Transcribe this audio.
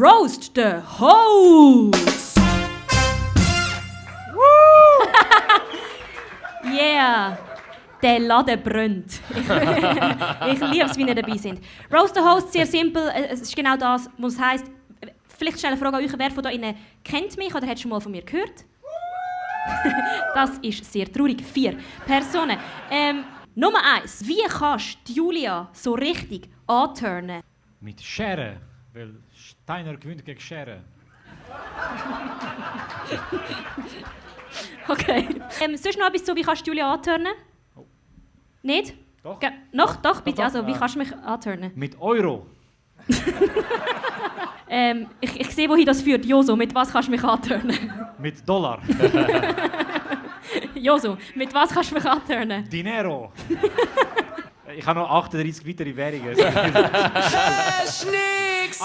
Roast the Host! Yeah! Der Laden brennt. Ich liebe es, wie ihr dabei sind. Roast the Host, sehr simpel. Es ist genau das, was es heisst. Vielleicht stelle eine Frage an euch, wer von euch kennt mich oder hat schon mal von mir gehört? Das ist sehr traurig. 4 Personen. Nummer 1. Wie kannst du Julia so richtig anturnen? Mit Schere, weil Steiner gewinnt gegen Schere. Okay. Sonst noch etwas so, wie kannst du Julia anturnen? Oh. Nicht? Doch. Doch, bitte. Doch. Also, wie kannst du mich anturnen? Mit Euro. Ich sehe, wohin das führt. Joso, mit was kannst du mich anturnen? Mit Dollar. Joso, mit was kannst du mich anturnen? Dinero. Ich habe noch 38 weitere Währungen. Nix